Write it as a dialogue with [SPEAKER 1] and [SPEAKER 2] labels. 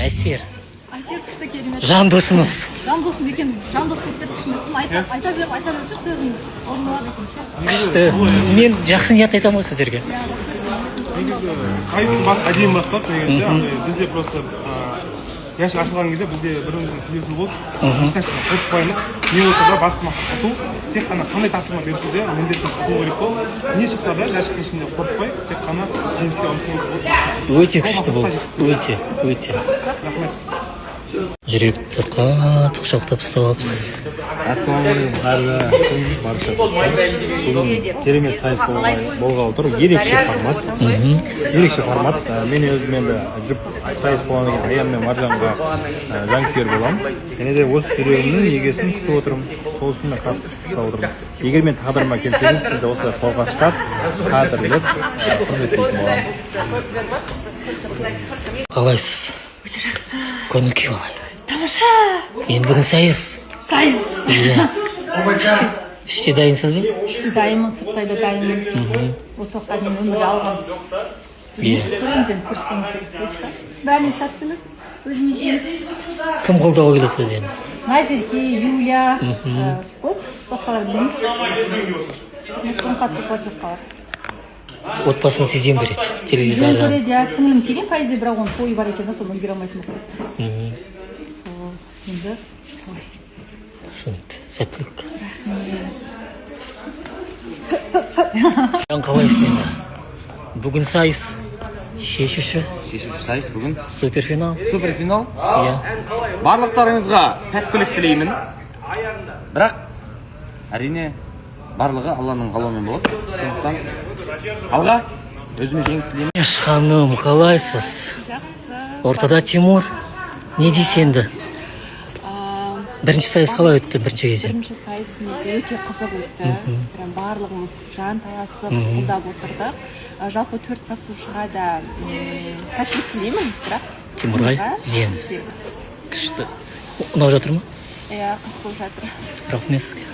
[SPEAKER 1] Әсер.
[SPEAKER 2] Әсер күшті, керемет.
[SPEAKER 1] Жан досыңыз.
[SPEAKER 2] Жан досым екен, жан дос болып кеттік шын. Сосын айта беріп, айта беріп жүр, сөзіңіз орындалады екен ше.
[SPEAKER 1] Күшті. Мен жақсы ниет айтамын ғой сіздерге.
[SPEAKER 3] Негізі сайыстың басы әдемі басталды негізі ше. Андай бізде просто ящик ашылған кезде бізде бір бірімізбен сөйлесу болды. Ешнәрседен қорықпаймыз, не болса да басты мақсат ұту. Тек қана қандай тапсырма берсе де, міндетті ұту керек қой. Не шықса да, жәшіктің ішінде қорықпай, тек қана жеңіске ұмтылу болды.
[SPEAKER 1] Өте күшті болды, өте, өте.
[SPEAKER 3] Рахмет.
[SPEAKER 1] Жүректі қатты құшақтап ұстап алыпсыз.
[SPEAKER 4] Ассалаумағалейкум, қайырлы күн, барша достар! Бүгін керемет сайыс болғалы тұр. Ерекше формат, ерекше формат. Мен өзім енді жұп сайыс болғаннан кейін Аян мен Маржанға жанкүйер боламын және де осы жүрегімнің егесін күтіп отырмын. Сол үшін мен қатыса отырмын. Егер мен тағдырыма келсеңіз, сізді осылай қолғаштап, қадірлеп, құрметтейтін боламын.
[SPEAKER 1] Қалайсыз?
[SPEAKER 5] Өте жақсы.
[SPEAKER 1] Көңіл күй қалай?
[SPEAKER 5] Тамаша.
[SPEAKER 1] Енді бүгін сайыс.
[SPEAKER 2] Сайыс.
[SPEAKER 1] Иә, іште дайынсыз ба?
[SPEAKER 2] Іште дайынмын, сырттай да дайынмын. Осы уақытқа дейін өмірде алған. Көреміз енді, көрсетеміз керек па. Бәріне сәттілік, өзіме жеңіс.
[SPEAKER 1] Кім қолдауға келеді сізден?
[SPEAKER 2] Назерке, Юля, көп, басқалар білмеймін. Мүмкін, қатысушылар келіп қалар.
[SPEAKER 1] Отбасыңыз үйден көреді?
[SPEAKER 2] Үйден
[SPEAKER 1] Теледидардан?
[SPEAKER 2] көреді, иә. Сіңілім келген по идее, бірақ оның тойы бар екен да, соны үлгере алмайтын болып кетті. Сол енді солай.
[SPEAKER 1] Түсінікті, сәттілік. Жан, қалайсың? Енді бүгін сайыс шешуші.
[SPEAKER 6] Шешуші сайыс бүгін.
[SPEAKER 1] Суперфинал.
[SPEAKER 6] Суперфинал.
[SPEAKER 1] Иә.
[SPEAKER 6] Барлықтарыңызға сәттілік тілеймін, бірақ, әрине, барлығы Алланың қалауымен болады. Сондықтан алға, өзіме жеңіс тілеймін.
[SPEAKER 1] Еш ханым, қалайсыз? Ортада Тимур. Не дейсіз енді? Бірінші сайыс қалай өтті, бірінші кезең?
[SPEAKER 7] Бірінші сайыс негізі өте қызық өтті. Прям барлығымыз жан таласып қолдап отырдық. Жалпы төрт қатысушыға да сәттілік тілеймін, бірақ
[SPEAKER 1] Тимурға
[SPEAKER 7] Тимурға
[SPEAKER 1] жеңіс.
[SPEAKER 7] Жеңіс.
[SPEAKER 1] Күшті. Ұнап жатыр ма?
[SPEAKER 7] Иә, қызық болып жатыр.
[SPEAKER 1] Рахмет сізге.